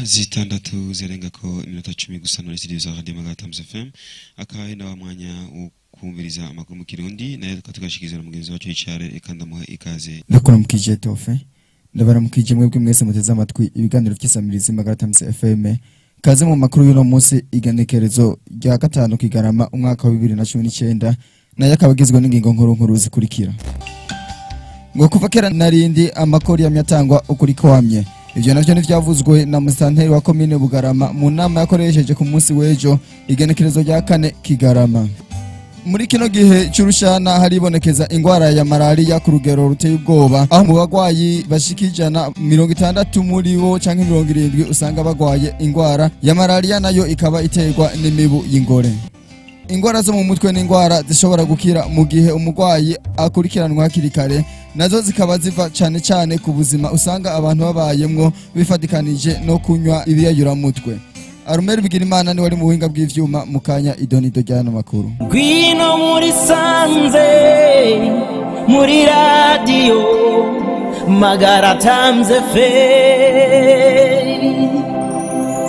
6 zirenga ko iminota 10 gusa muri studio za Radio Magara Times FM, akaba ari na mwanya wo kumviriza amakuru mu Kirundi, nayo tukatugashikiriza na mugenzi wacu Richard. Eka ndamuha ikaze. Ndakuramukije Tofe, ndabaramukije mwebwe mwese muteze amatwi ibiganiro vy'isamirizi Magara Times FM. Kaze mu makuru y'uno munsi, igenekerezo rya 5 Kigarama umwaka wa 2019, nayo akaba agizwe n'ingingo nkuru nkuru zikurikira. Ngo kuva kera narindi amakori yamye atangwa ukuri kwamye. Ivyo navyo ntivyavuzwe na musitanteri wa komine Bugarama mu nama yakoresheje ku munsi w'ejo, igenekerezo rya 4 Kigarama. Muri kino gihe c'urushana haribonekeza ingwara ya malariya ku rugero ruteye ubwoba, aho mu bagwayi bashika 160 muri bo canke 70 usanga bagwaye ingwara ya malariya, nayo ikaba iterwa n'imibu y'ingore. Ingwara zo mu mutwe n'ingwara zishobora gukira mu gihe umurwayi akurikiranwa hakiri kare, nazo zikaba ziva cane cane ku buzima usanga abantu babayemwo bifatikanije no kunywa ibiyayuramutwe. Arumeri Bigirimana ni wari mu buhinga bw'ivyuma. Mu kanya idonido ry'ano makuru. Ngwino muri sanze muri radiyo Magara Times FM.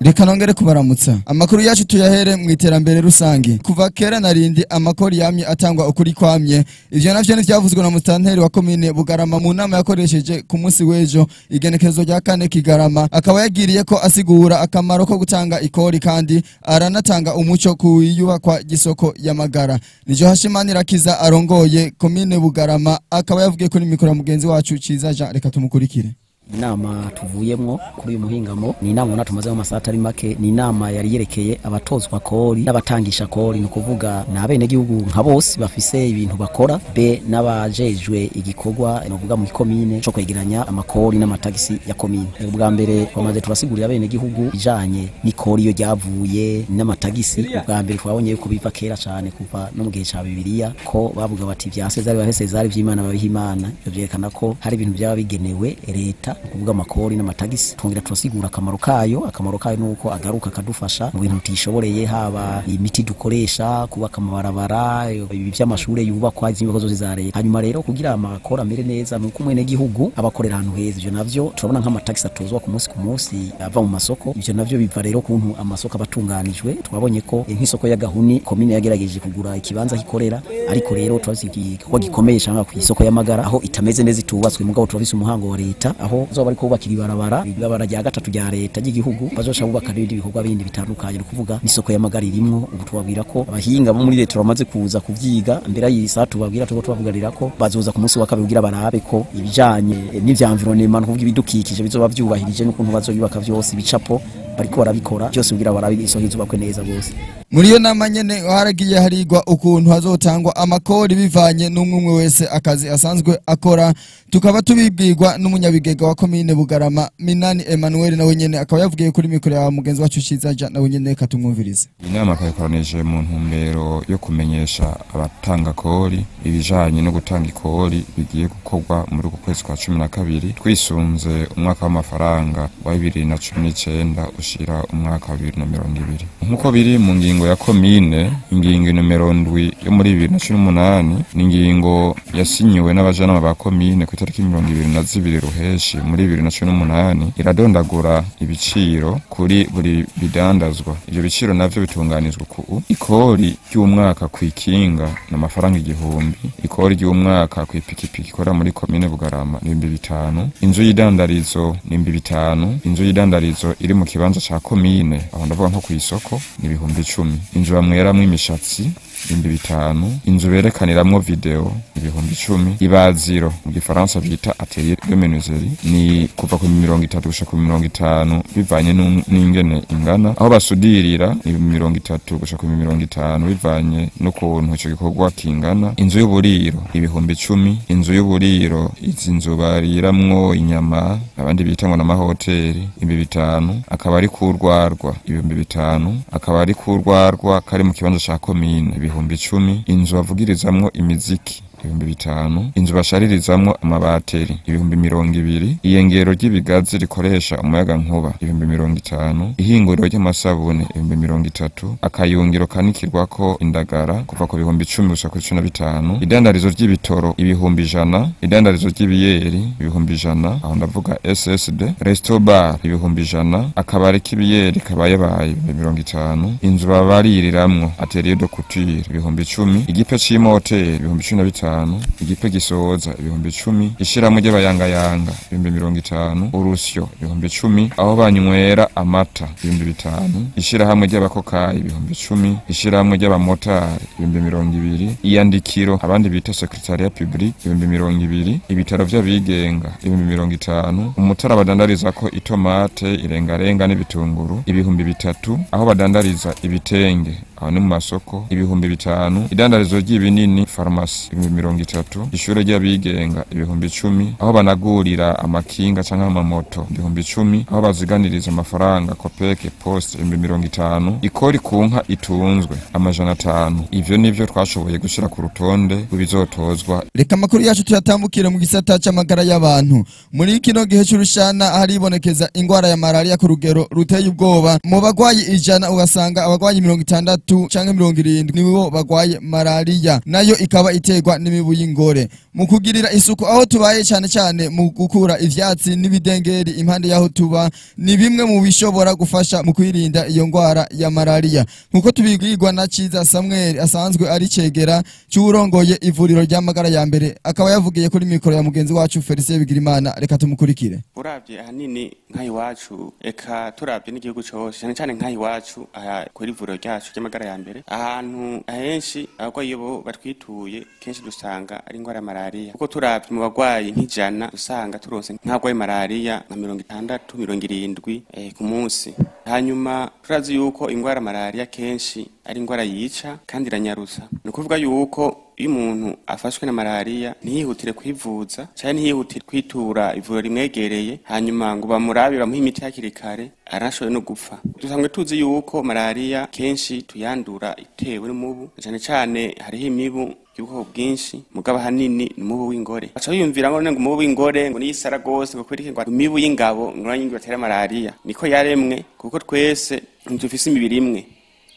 Reka nongere kubaramutsa. Amakuru yacu tuyahere mu iterambere rusange. Kuva kera narindi amakori yamye atangwa ukuri kwamye. Ivyo navyo ntivyavuzwe na musitanteri wa komine Bugarama mu nama yakoresheje ku munsi w'ejo, igenekerezo rya 4 Kigarama, akaba yagiriye ko asigura akamaro ko gutanga ikori, kandi aranatanga umuco ku iyubakwa ry'isoko y'Amagara. Nijo Hashimanirakiza arongoye komine Bugarama akaba yavugiye kuri mikoro ya mugenzi wacu Ciza Jean. Reka tumukurikire. Inama tuvuyemwo kuri uyu muhingamo ni inama ubona tumaze mu masaha atari make. Ni inama yari yerekeye abatozwa kori n'abatangisha kori, ni ukuvuga ni abenegihugu nka bose bafise ibintu bakora, be n'abajejwe igikorwa novuga mu komine co kwegeranya amakori n'amatagisi ya komine. Ubwa mbere bamaze turasigurira abenegihugu ijanye n'ikori iyo ryavuye n'amatagisi. Ubwa mbere twabonye yuko biva kera cane, kuva no mu gihe ca Bibiliya, ko bavuga bati vya Sezari bahe Sezari, vy'Imana babihe Imana. Ivyo vyerekana ko hari ibintu byaba bigenewe leta, kuvuga amakori n'amatagisi. Twongera turasigura akamaro kayo. Akamaro kayo nuko agaruka akadufasha mu bintu tutishoboreye, haba imiti dukoresha, kubaka amabarabara, ibi by'amashure yubakwa, inyubako zose za leta. Hanyuma rero kugira amakori amere neza nuko umwene gihugu abakorera ahantu heza. Ivyo navyo turabona nk'amatagisi atozwa ku munsi ku munsi ava mu masoko. Ivyo navyo biva rero kuntu amasoko abatunganijwe. Twabonye ko nk'isoko y'Agahuni komine yagerageje kugura ikibanza kikorera, ariko rero turazi igikorwa gikomeye cyangwa ku isoko y'Amagara aho itameze neza, itubatswe. Mugabo turabise umuhango wa leta aho zoba bariko bubakira ibarabara rya gatatu rya leta ry'igihugu, bazosha bubaka n'ibindi bikorwa bindi bitandukanye, ni ukuvuga n'isoko y'Amagara irimwo. Ubu tubabwira ko abahinga bo muri leta bamaze kuza kuvyiga. Mbere y'iyi saha tubabwira, tuko tubavuganira ko bazoza ku munsi wa kabiri kugira barabe ko ibijanye n'ivya environnement, kuvuga ibidukikije, bizoba vyubahirije n'ukuntu bazoyubaka vyose. Ibicapo bariko barabikora byose kugira barabe isoko izubakwe neza gose. Muri iyo nama nyene haragiye harigwa ukuntu hazotangwa amakori bivanye n'umwe wese akazi asanzwe akora, tukaba tubibwirwa n'umunyabigega wa komine Bugarama, Minani Emmanuel, nawe nyene akaba yavugiye kuri mikoro ya mugenzi wacu Ciza Jean. Nawe nyene katumwumvirize. Inama twayikoranije mu ntumbero yo kumenyesha abatanga kori ibijanye no gutanga ikori bigiye gukorwa muri uku kwezi kwa 12, twisunze umwaka w'amafaranga wa 2019 ushira umwaka wa 2020, nk'uko biri mu ngingo ya komine, ingingo nomero 7 yo muri 2018. Ni ingingo yasinyiwe n'abajanama ba komine ku itariki 22 Ruheshi muri 2018. Iradondagura ibiciro kuri buri bidandazwa. Ivyo biciro navyo bitunganizwa ku ikori ry'umwaka kw'ikinga n'amafaranga 1000, ikori ry'umwaka kw'ipikipiki ikora muri komine Bugarama ni 5000, inzu y'idandarizo ni 5000, inzu y'idandarizo iri mu kibanza ca komine, aho ndavuga nko kw'isoko, ni 10.000, inzu bamweramwo imishatsi 5000, inzu berekaniramwo video 10.000, ibaziro mu gifaransa bita atelier de menuiserie ni kuva ku 30 gushika ku 50 bivanye n'ingene ingana, aho basudirira ni 30 gushika ku 50 bivanye n'ukuntu ico gikorwa kingana, inzu y'uburiro 10.000, inzu y'uburiro, izi nzu bariramwo inyama abandi bita ngo n'amahoteli, 5000, akaba ari kurwarwa 5000, akaba ari kurwarwa kari mu kibanza ca komine 10.000, inzu bavugirizamwo imiziki. 5,000, inzu basharirizamwo amabateri 20,000, iyengero ry'ibigazi rikoresha umuyaga nkuba 50,000, ihinguriro ry'amasabune 30,000, akayungiro kanikirwako indagara kuva ku 10,000 gushika kuri 15,000, idandarizo ry'ibitoro 100,000, idandarizo ry'ibiyeri 100,000, aho ndavuga SSD, resto bar 100,000, akabari k'ibiyeri kabayebaye 50,000, inzu babaririramwo atelier de couture 10,000, igipe c'imoteri 15,000, igipe gisoza 10,000, ishiramwe ry'abayangayanga 50,000, urusyo 10,000, aho banywera amata 5,000, ishirahamwe ry'abakokayi 10,000, ishiramwe ry'abamotari 20,000, iyandikiro abandi bita secretariat public 20,000, ibitaro vy'abigenga 50,000, umutara badandariza ko itomate irengarenga n'ibitunguru 3,000, aho badandariza ibitenge aho ni mu masoko 5,000, idandarizo ry'ibinini farumasi 30,000, ishure ry'abigenga 10,000, aho banagurira amakinga canke amamoto 10,000, aho baziganiriza amafaranga kopeke poste 50,000, ikori ku nka itunzwe 500. Ivyo nivyo twashoboye gushira ku rutonde rw'ibizotozwa. Reka amakuru yacu tuyatambukire mu gisata c'amagara y'abantu. Muri kino gihe c'urushana haribonekeza ingwara ya malaria ku rugero ruteye ubwoba. Mu bagwayi 100 ugasanga abagwayi 60 canke 70 nibo bagwaye malaria, nayo ikaba iterwa n'imibu y'ingore. Mu kugirira isuku aho tubaye cyane cyane mu gukura ivyatsi n'ibidengeri impande yaho tuba ni bimwe mu bishobora gufasha mu kwirinda iyo ngwara ya malaria, nkuko tubigwirwa na Ciza Samuel asanzwe ari cegera c'urongoye ivuriro ry'amagara ya mbere, akaba yavugiye kuri mikoro ya mugenzi wacu Felicien Bigirimana. Reka tumukurikire. Uravye ahanini nk'ayiwacu, eka turavye n'igihugu cose, cyane cyane nk'ayiwacu aha kuri ivuriro ryacu ry'amagara ya mbere, ahantu ahenshi abarwayi bo batwituye kenshi dusanga ari ingwara ya malaria, kuko turavye mu bagwayi nk'ijana usanga turonse nk'abarwaye malaria nka 60 70 ku munsi. Hanyuma turazi yuko ingwara malaria kenshi ari ingwara yica kandi iranyarutsa. Ni ukuvuga yuko iyo umuntu afashwe na malaria ntihihutire kwivuza canke ntihihutire kwitura ivuriro rimwegereye, hanyuma ngo bamurabe bamuhe imiti hakiri kare, arashoboye no gupfa. Dusanzwe tuzi yuko malaria kenshi tuyandura itewe n'umubu, cane cane hariho imibu y'ubwoko bwinshi, mugabo hanini ni umubu w'ingore. Baca biyumvira ngo ngo umubu w'ingore ngo niyisara gose, ngo kwereke ngo imibu y'ingabo ngo nayo batera malaria. Niko yaremwe, kuko twese ntitufise imibiri imwe,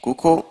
kuko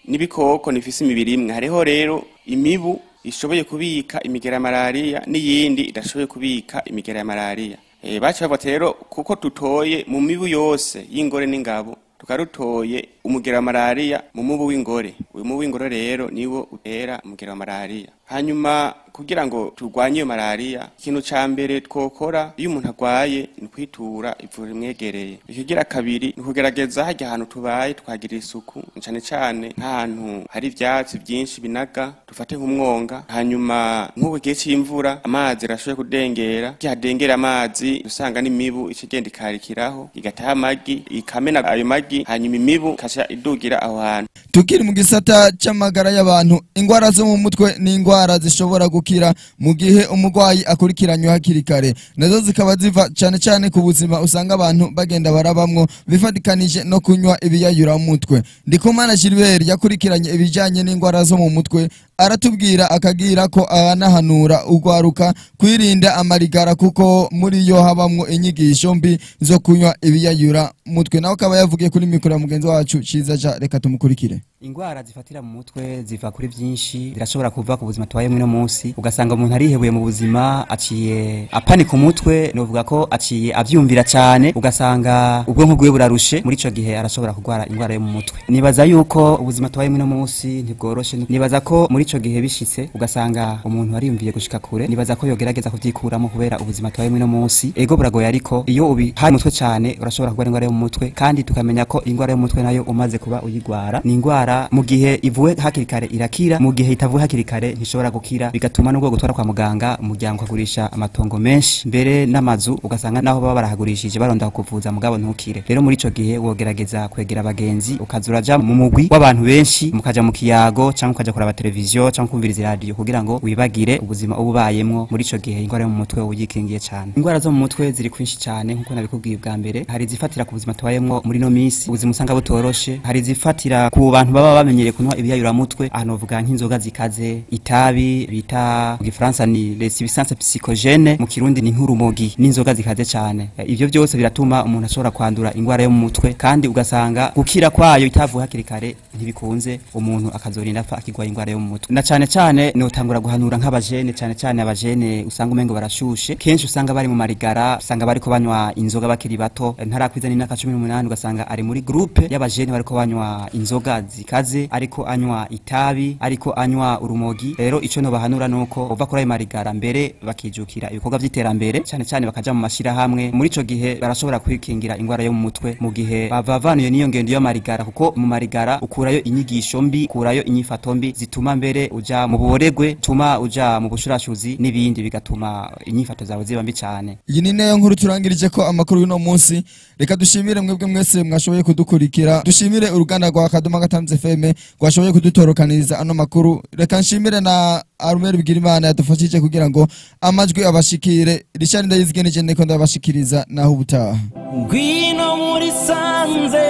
n'ibikoko nifise imibiri imwe. Hariho rero imibu ishoboye kubika imigera ya malaria n'iyindi idashoboye kubika imigera ya malaria. Baca bavuga rero kuko tutoye mu mibu yose y'ingore n'ingabo, tukarutoye umugera wa malaria mu mubu w'ingore. Uyu mubu w'ingore rero niwo utera umugera wa malaria. Hanyuma kugira ngo turwanye iyo malaria, ikintu ca mbere twokora iyo umuntu agwaye ni kwitura ivuriro rimwegereye. Ikigira kabiri ni kugerageza harya ahantu tubaye tukagira isuku, cane cane nk'ahantu hari ivyatsi vyinshi binaga, dufate nk'umwonga. Hanyuma nk'ubu gihe c'imvura amazi arashoboye kudengera, ryadengera amazi usanga n'imibu ica igenda ikarikiraho igataha amagi, ikamena ayo magi, hanyuma imibu ikaca idugira aho hantu. Tukiri mu gisata c'amagara y'abantu, ingwara zo mu mutwe ni ingwara zishobora gukira mu gihe umugwayi akurikiranywe hakiri kare, nazo zikaba ziva cyane cyane ku buzima usanga abantu bagenda barabamwo bifatikanije no kunywa ibiyayura mutwe. Ndikumana Gilbert yakurikiranye ibijanye n'ingwara zo mu mutwe, aratubwira akagira ko anahanura ugwaruka kwirinda amarigara kuko muri yo habamwo inyigisho mbi zo kunywa ibiyayura mutwe. Nawe akaba yavugiye kuri mikoro ya mugenzi wacu Ciza ja, reka tumukurikire. Ingwara zifatira mu mutwe ziva kuri byinshi, zirashobora kuva ku buzima tubayemo uno munsi, ugasanga umuntu arihebuye mu buzima, aciye apanika umutwe, novuga ko aciye avyumvira cyane, ugasanga ubwonko bwiwe burarushe. Muri ico gihe arashobora kugwara ingwara yo mu mutwe. Nibaza yuko ubuzima tubayemo uno munsi ntibworoshe, nibaza ko muri ico gihe bishitse ugasanga umuntu ariyumviye gushika kure, nibaza ko yogerageza kuvyikuramo kubera ubuzima tubayemo uno munsi ego buragoye, ariko iyo ubihaye umutwe cyane urashobora kugwara ingwara yo mu mutwe. Kandi tukamenya ko ingwara yo mu mutwe nayo umaze kuba uyigwara ni ingwara mu gihe ivuwe hakiri kare irakira, mu gihe itavuwe hakiri kare ntishobora gukira, bigatuma n'ubwo gutwara kwa muganga umuryango ukagurisha amatongo menshi mbere n'amazu, ugasanga naho baba barahagurishije baronda kuvuza mugabo ntukire. Rero muri ico gihe wogerageza kwegera abagenzi, ukaza uraja mu mugwi w'abantu benshi, mukaja mu kiyago cyangwa ukaja kuraba televiziyo. televiziyo cyangwa kumviriza radio kugira ngo wibagire ubuzima ububayemwo. Muri ico gihe ingwara yo mu mutwe uyikingiye cyane. Ingwara zo mu mutwe ziri kwinshi cyane, nkuko nabikubwiye bwa mbere. Hari zifatira ku buzima tubayemwo muri no misi, ubuzima usanga butoroshe. Hari zifatira ku bantu baba bamenyereye kunywa ibiyayuramutwe, ahantu bavuga nk'inzoga zikaze, itabi bita mu gifaransa ni les substances psychogènes, mu kirundi ni nk'urumogi n'inzoga zikaze cyane. Ivyo byose biratuma umuntu ashobora kwandura ingwara yo mu mutwe, kandi ugasanga gukira kwayo itavuye hakiri kare ntibikunze, umuntu akazorinda apfa akigwaye ingwara yo mu mutwe. Na cyane cyane notangura guhanura nk'abajene, cyane cyane abajene usanga umengo barashushe, kenshi usanga bari mu marigara, usanga bariko banywa inzoga bakiri bato, ntarakwiza n'imyaka 18, ugasanga ari muri groupe y'abajene bariko banywa inzoga zikaze, ariko anywa itabi, ariko anywa urumogi. Rero ico no bahanura nuko uva kuri ayo marigara mbere bakijukira ibikorwa vy'iterambere, cyane cyane bakaja mu mashirahamwe. Muri ico gihe barashobora kwikingira ingwara yo mu mutwe mu gihe bavavanuye n'iyo ngendo y'amarigara, kuko mu marigara ukurayo inyigisho mbi, ukurayo inyifato mbi zituma mbere uja mu buboregwe, tuma uja mu bushurashuzi n'ibindi, bigatuma inyifato zawe ziba mbi cyane. Iyi ni nayo nkuru turangirije ko amakuru y'uno munsi. Reka dushimire mwebwe mwese mwashoboye kudukurikira, dushimire uruganda rwa Kadoma Gatamze FM rwashoboye kudutorokaniriza ano makuru. Reka nshimire na Arumeri Bigirimana yadufashije kugira ngo amajwi abashikire. Richard Ndayizigene ndiko ndabashikiriza, naho ubutaha. Ngwino muri sanze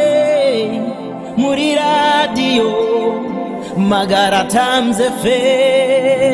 muri radio Magara Times FM.